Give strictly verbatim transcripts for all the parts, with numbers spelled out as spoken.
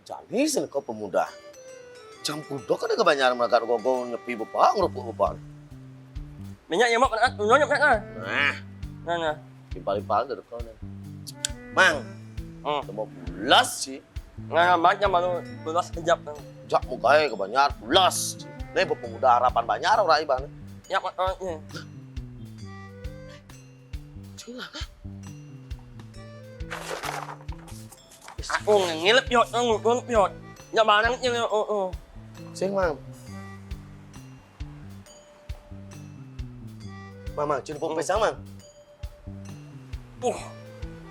Jani sing kok pemuda. Jam pudok ada kebanyaran melekat gogo nyepi bebak ngerupuk bebak. Minyak ya, Mak, nak, minyak, Mak, ah. Nah, nah, nah. Timpal-timpal dari kau nih. Mang, hmm. Temu belas sih. Nah, nah, banyak baru belas kejap kan. Jak mukai kebanyaran belas. Nih pemuda harapan banyak orang iban. Ya, Mak, oh, iya. Cila, eh? Aku ngilip yot, ngilip yot. Ya barang ini, oh, oh. Sing, Mang. Mang, Mang, cil pom pisang, Mang. Uh,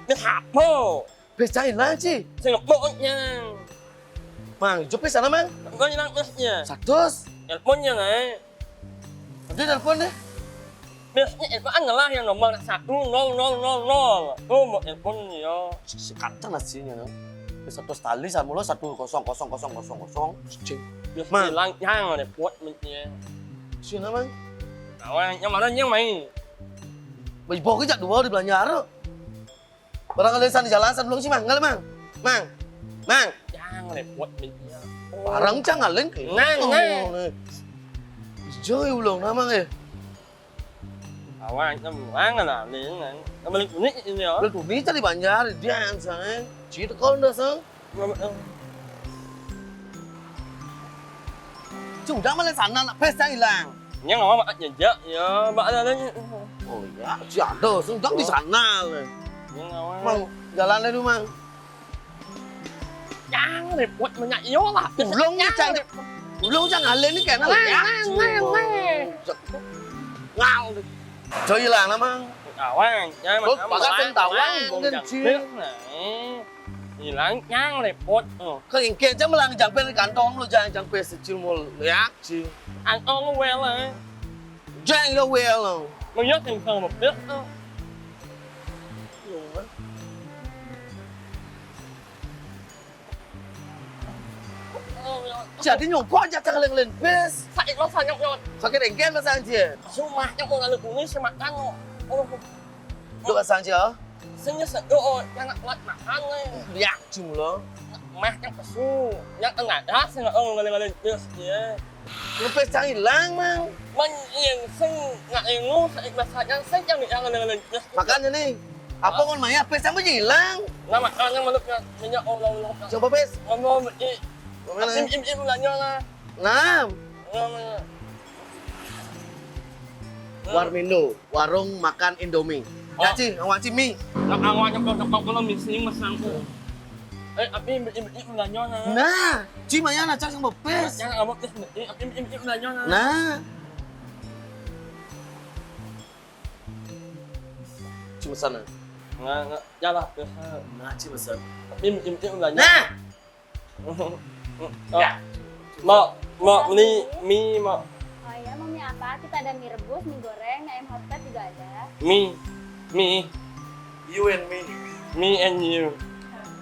ini apa? Pisang hilang, Ci. Sing apa yang? Mang, jupis sana, Mang. Enggak hilang pisnya. Satu. Teleponnya, nggak? Nanti telepon deh. Biasanya itu kan ngelah yang nomor satu nol nol nol nol. Tuh, mau telepon ya. Sekatan hasilnya, no. Satu tali sama lo satu kosong kosong kosong kosong kosong. Cing. Biasa Mang. Hilang, yang ada buat mentnya. Sini, Mang. Kawan, yang mana yang main? Bagi bawa kejak dua di belanja. Barang kalian sana jalan sana belum sih, Mang? Ngalih, Mang. Mang. Mang. Yang repot media. Barang cang ngalih ke. Nang, nang. Jauh ulang nama ke. Awak kan mang lah ni kan. Balik unik ini ya. Balik unik tadi banjar dia yang sana. Cerita kau dah sang. Sudah malah sana nak pes yang hilang. Yang awak mak jejak ya, mak ada ni. Oh ya, si ada sendang di sana le. Yang awak. Mang, jalan le tu, Mang. Yang repot banyak yo lah. Ulung ni cang, ulung cang ale ni kena. Nang, nang, nang, nang. Ngau. Jauh hilang lah, Mang. Tawang, yang pakai tawang mungkin cing. Hilang yang repot. Kau ingin aja melang jangpen kantong lu, jangan jangpen secil mul ya. Cing. Ang ong wel eh. Jang lo wel. Mengyo sing sang mepit. Jadi nyongko aja tang leng-leng bes. Sakit lo sanyok yo. Sakit engken masang je. Sumah nyok mau lalu kuning semakan lo. Oh. Duk asang je. Sing yo sedo yang nak kuat makan le. Liak cing lo. Mah yang pesu. Yang enggak dah sing ngau ngalih-ngalih bes ye. Lupis cang hilang, Mang. Man yang sing ngak ingu saik masakan sing cang yang ngalih-ngalih bes. Makanya ni, apa ngon maya pes cang hilang? Nah, makanya menurut minyak orang-orang. Coba pes. Ngomong i. Mana? Im im im lanyo lah. Nah. Ngomong. Warmindo, warung makan Indomie. Oh. Ya, Ci, awak Ci mie. Nak awak nyepok-nyepok kalau mie sing masang tu. Eh, api beli-beli belanjo nah. Nah, Ci maya nak cak sama pes. Yang awak pes beli, api beli-beli belanjo nah. Nah. Ci pesan nah. Nggak, nggak, ya lah, pes. Nah, Ci pesan. Api beli-beli belanjo. Nah. Ya. Mau, mau ni, mi, mau. Oh iya, mau mie apa? Kita ada mie rebus, mie goreng, ayam hotplate juga ada. Mi, mi. You and me. Me and you.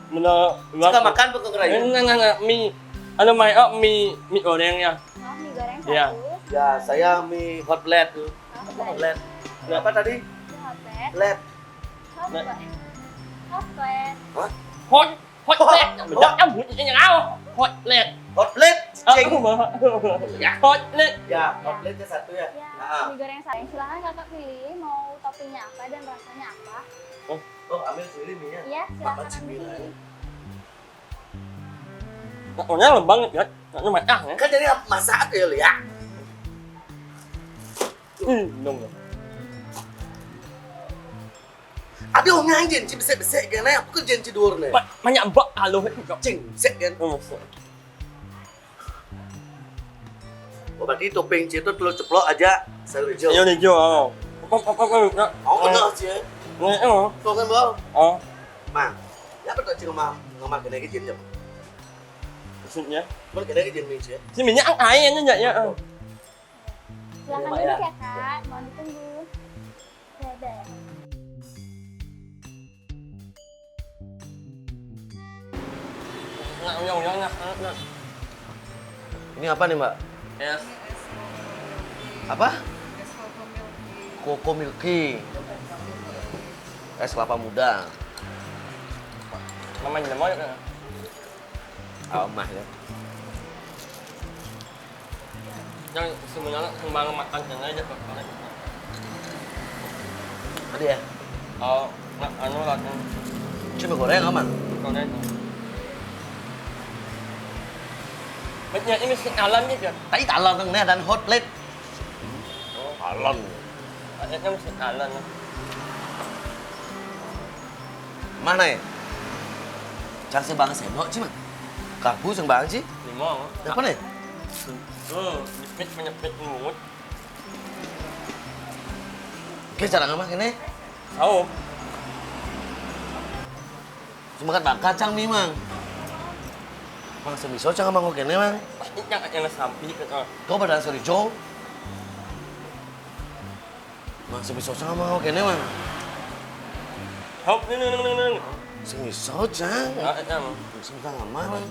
Mana? Suka makan apa kau kerayu? Enggak, enggak, enggak. Mi. Anu, mai, oh, mi, mi goreng ya. Oh, mie goreng satu. Ya. Ya, saya mie hot plate tu. Hot plate. Apa tadi? Mie hot plate. Plate. Hot plate. Hot plate. Hah? Hot. Hot plate. Hot. Hot yang bunyinya kau. Hot plate. Hot plate. Ah, cing. Apa? Ya. Hot plate. Ya, hot plate-nya satu ya. Ya, ah. Mie goreng saya. Silakan Kakak pilih mau toppingnya apa dan rasanya apa. Oh, oh, ambil sendiri mie-nya. Iya, silakan ambil sendiri. Pokoknya lembang ya, nggak nyemek ah ya. Kan jadi masak ya, ya. Hmm, minum. Ada orang yang janji besek-besek kan, eh? Apa ke janji dua ni? Banyak bak kalau. Cing, besek kan? Oh, besek. Oh, berarti topping Ci tu telur ceplok aja, sayur hijau. Sayur hijau, oh. Apa, apa, apa, apa? Oh, kena Ci. Ni, oh. Kau kan, Bang? Oh. Mang, ya apa tak Ci ngemah, ngemah kena ke jin je? Maksudnya? Mana kena ke jin, Ci? Si minyak air aja, ya. Silakan duduk ya, Kak. Mohon ditunggu. Dadah. Nggak, uyang-uyang, nggak, nggak, nggak. Ini apa nih, Mbak? Es. Apa? Es coco milky. Coco milky. Es kelapa muda. Namanya mau ya? Oh, mah ya. Yang sebenarnya sembang makan yang aja kok. Ada ya? Oh, nggak anu lah kan. Cuma goreng aman. Goreng. Banyak ini si Alan gitu ya. Tapi Alan kan ada hot plate. Oh, Alan. Banyak yang si Alan. Mana ya? Cang sembang sendok cuma. Karbu sembang sih. Lima. Apa nih? Oh, nyepit menyepit mulut. Oke, cara ngamak ini. Oh. Cuma kan kacang nih, Mang. Mang semiso cang mang oke nih, Mang. Pasti yang yang sampi ke. Kau pada seri jong. Mang semiso cang mang oke nih, Mang. Hop, nih, nih, nih, nih, nih. Semiso cang. Ah, itu, Mang. Semiso sama, Mang.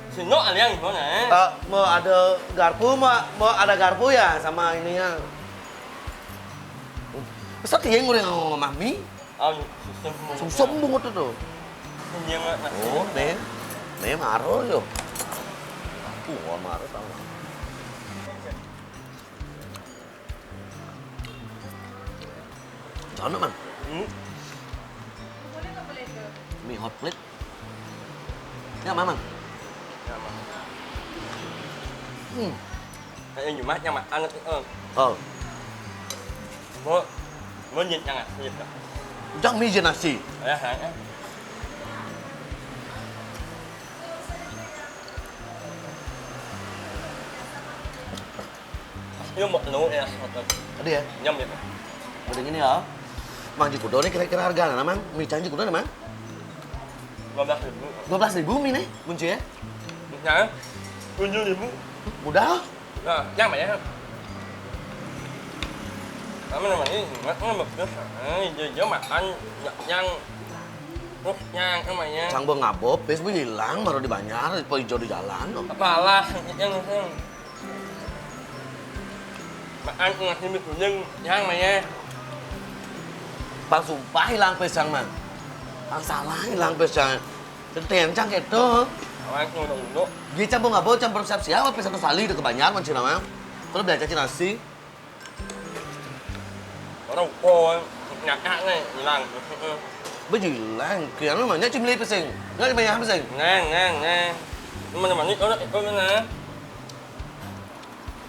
Sino aliang gimana, eh? Eh, mau ada garpu, mau, mau ada garpu ya sama ininya. Masa tiang udah ngomong mami? Ah, sumsum. Sumsum bungut itu. Iya, Mak. Oh, nih. Nih, maro yo. Aku mau maro tau. Jangan, Mang. Hmm. Mie hot plate. Ya, Mang. Ya, Mang. Hmm. Kayak Jumat yang makan itu, eh. Oh. Mau, mau nyit yang asli itu. Jang mie jeung nasi. Ya, ya. Ini mau lu ya, otot. Tadi ya? Nyam ya. Udah gini ya. Mang Jikudo nih kira-kira harganya, Mang? Mie Cang Jikudo nih, Mang? Dua belas ribu. Dua belas ribu mie nih, kunci ya? Nah, tujuh ribu. Udah? Nah, nyam ya. Kamu namanya, nggak nggak bagus. Eh, dia, dia makan yang terus yang namanya. Cang bo ngabop, pes bu hilang, baru dibanjar, po hijau di jalan. Malah, yang, yang Makan nasi mie kuning, yang mana? Pang sumpah hilang pes cang, Mang. Pang salah hilang pes cang. Tenten cang gitu. Awan udah udah. Dia campur nggak bau, campur siap-siap, pes satu sali udah kebanyakan, Mang, Cina, Mang. Kalau belajar Cina sih. Orang kau nyakak nih, hilang. Bejilang, kira namanya cimli pesing. Nggak banyak pesing. Neng, neng, neng. Mana-mana, orang itu mana?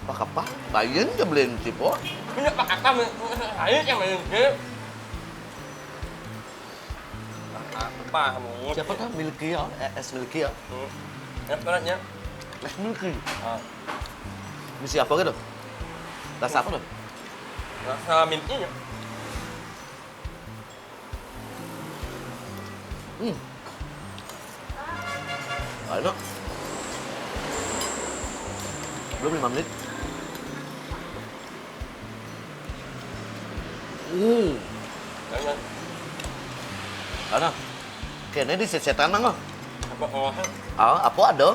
Pak apa? Lain aja beli tipe. Punya Pak apa? Lain yang main game. Apa mau? Siapa tuh? Milky ya, E S Milky ya. Hmm. Ya, beratnya. Es Milky. Ah. Misi apa gitu? Rasa apa tuh? Rasa mintnya. Hmm. Enak. Belum lima menit. Hmm. Enak. Karena kayaknya di setan mah. Apa, oh. Ah, apa ada?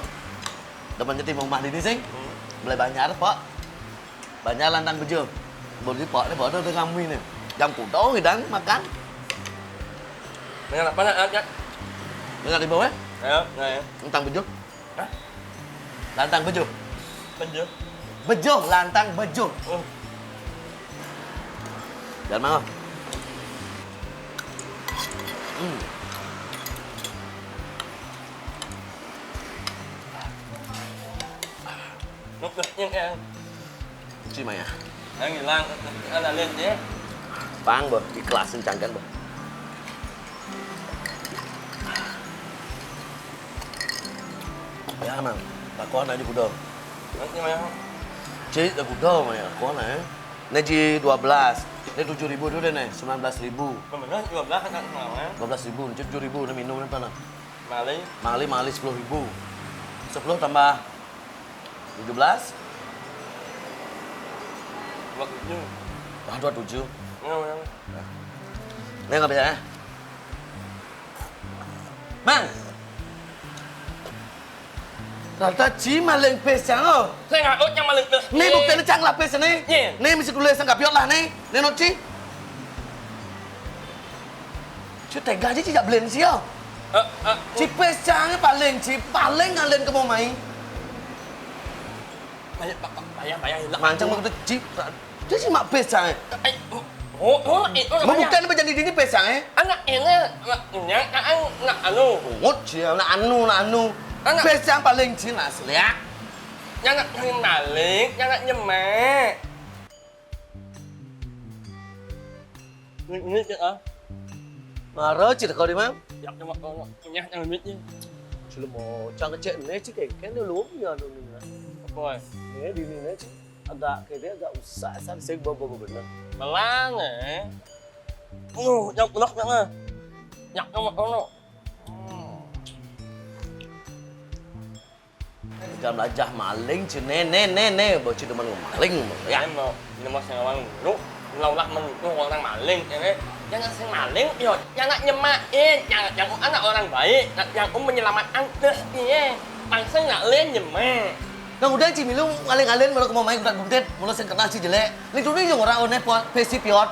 Depannya tim rumah di sini sih. Hmm. Beli banyak, Pak. Banyak lantang bejo. Boleh Pak, ini baru udah kami nih. Jam kudong hidang makan. Dengan apa nak, nak? Dengan di bawah? Ya, nah ya. Lantang bejo. Hah? Lantang bejo. Bejo. Bejo, lantang bejo. Oh. Jangan mau. Hmm. Nukutnya kayak Cima ya. Yang hilang, ada lain ya. Pang, boh, ikhlasin cangkan, boh. Ya, Mang. Takon aja kuda. Nanti mah. Cik, dah kuda, Mang, ya. Takon, ya. Ini ji dua belas. Ini tujuh ribu dulu deh, nih. Sembilan belas ribu. Bener, dua belas kan, Mang, ya. Dua belas ribu, tujuh ribu, ini minum, ini panas. Mali. Mali, mali sepuluh ribu. Sepuluh tambah tujuh belas? Dua tujuh. Ah, dua tujuh. Enggak, enggak. Nah. Ini nggak bisa, ya? Mang! Rata ci maling pes cang, oh. Saya nggak, oh, yang maling pes. Nih, buktinya cang lapis ini. Nih. Nih, mesti tulis nggak piot lah, nih. Nih, not ci. Ci tega aja, ci jak beliin sih, oh. Eh, eh, Ci pes cang paling, ci paling ngalih kemo mai. Bayah, bayah, bayah, bayah, hilang. Mancang mau ci, dia ci mak pes cang. Eh, oh, oh, eh, oh, Mau bayah. Buktian apa jadi dini pes cang, eh? Anak ini, anak, anak, anak anu. Ngut ci, anak anu, anak anu. Anak. Pes cang paling ci nak seliak. Nyanak maling, nyanak nyemek. Ini, ini, ah. Mara ci teko di mang? Yak nyemek kono. Punya yang duit ni. Cuma mau cang cek ne ci kayak kan lu ya lu ni. Apa? Ini di ni ne ci. Agak kede agak usah san sing bobo bener. Melang, eh. Uh, yang ulak yang, eh. Yak nyemek kono. Hmm. Jam lajah maling, ci ne, ne, ne, ne, bocil demen maling, ya. Em, mau, ini mau sing ngawang dulu. Ulah-ulah menuduh orang maling, ya, ne. Jangan sing maling, yo, jangan nyemain, jangan, jangan anak orang baik, nak yang um menyelamatkan terus, iya. Pangseng nak len nyemak. Nang udah ci milu ngaling-ngaling, malah kemau main udah guntet, malah sing kenal ci jelek. Li dulu yang orang one pot, pesi piot.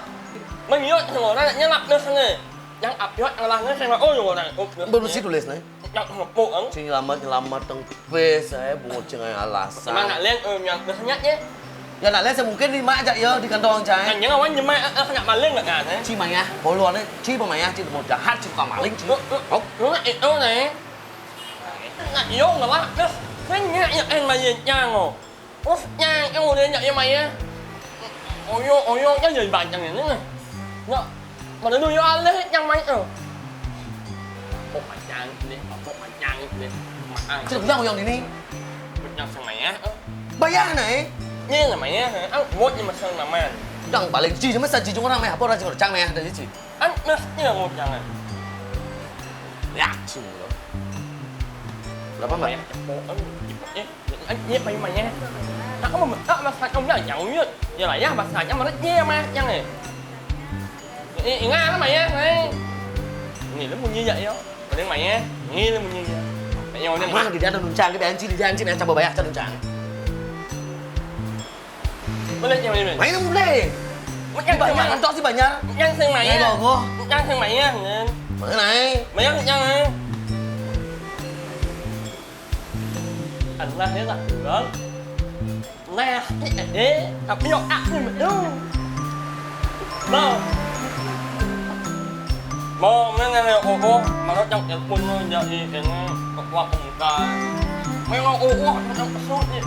Mengiot yang orang nyelap terus, ne. Yang apiot ngalah, ne, sing, oh, yang orang, oh, terus, Belum iya. Si tulis, ne. Yang ngepuk, ang. Ci nyelamat, nyelamat teng pes, saya bungut cengai alasan. Emang nak len, eh, yang kesenyaknya? Ya nak len, saya mungkin di mak aja ya, di kantong cai. Kan jangan wan nyemak, eh, eh, nak maling nak kan, eh? Ci mayah, bolu ane, ci pemayah, ci mau jahat, ci tukang maling, ci. Lu, lu, Oh. Lu nak itu, ne? Nak iyo, nggak lah, terus, kan nyak, nyak, eh, maling, nyango. Uf, nyang, yang udah nyak, ya, Maya. Oyo, oyo, kan jadi banyak ini, nah. Nyak, mana dulu, ya, aleh, yang main, eh. Apa panjang ini, apa panjang ini, maaf. Cek bilang yang ini. Yang sama ya, eh. Bayar, nah, eh. Ini namanya, eh. Ang buat ni masang naman. Yang paling ci, cuma saji cuma orang meh, apa orang cuma cang meh, dari ci. Ang, nah, ini yang mau jangan. Ya, sini, bro. Berapa, Mbak? Bayar, oh, oh, eh. Anh, anh, mày, mày nha. Tao có một, tao mà sao không nhớ giàu nhất. Giờ là giá mà sao cho mà nó che mà, chẳng này. Ê, ê, Nga nó mày á, này. Nghĩ nó mua như vậy á. Mà đừng mày á, nghĩ nó mua như vậy. Mày yêu nên Mana di dia ada nuncang, kita anci di dia anci, yang coba bayar, coba nuncang. Boleh, boleh, boleh. Main boleh. Macam Di banyak, mana? Kan tok sih banyak. Yang sing mày Này á. Gò gò. Yang sing mày á, nên. Mana naik? Mày á, yang á. Anh là thế là được. Nè, ê, ê, cặp ví dụ ác như mình đúng. Đâu? Mà mấy ngày này ồ ồ, mà nó trong cái phun nó giờ thì cái nó có qua cùng ta. Mấy nó ồ ồ, nó trong cái số đi.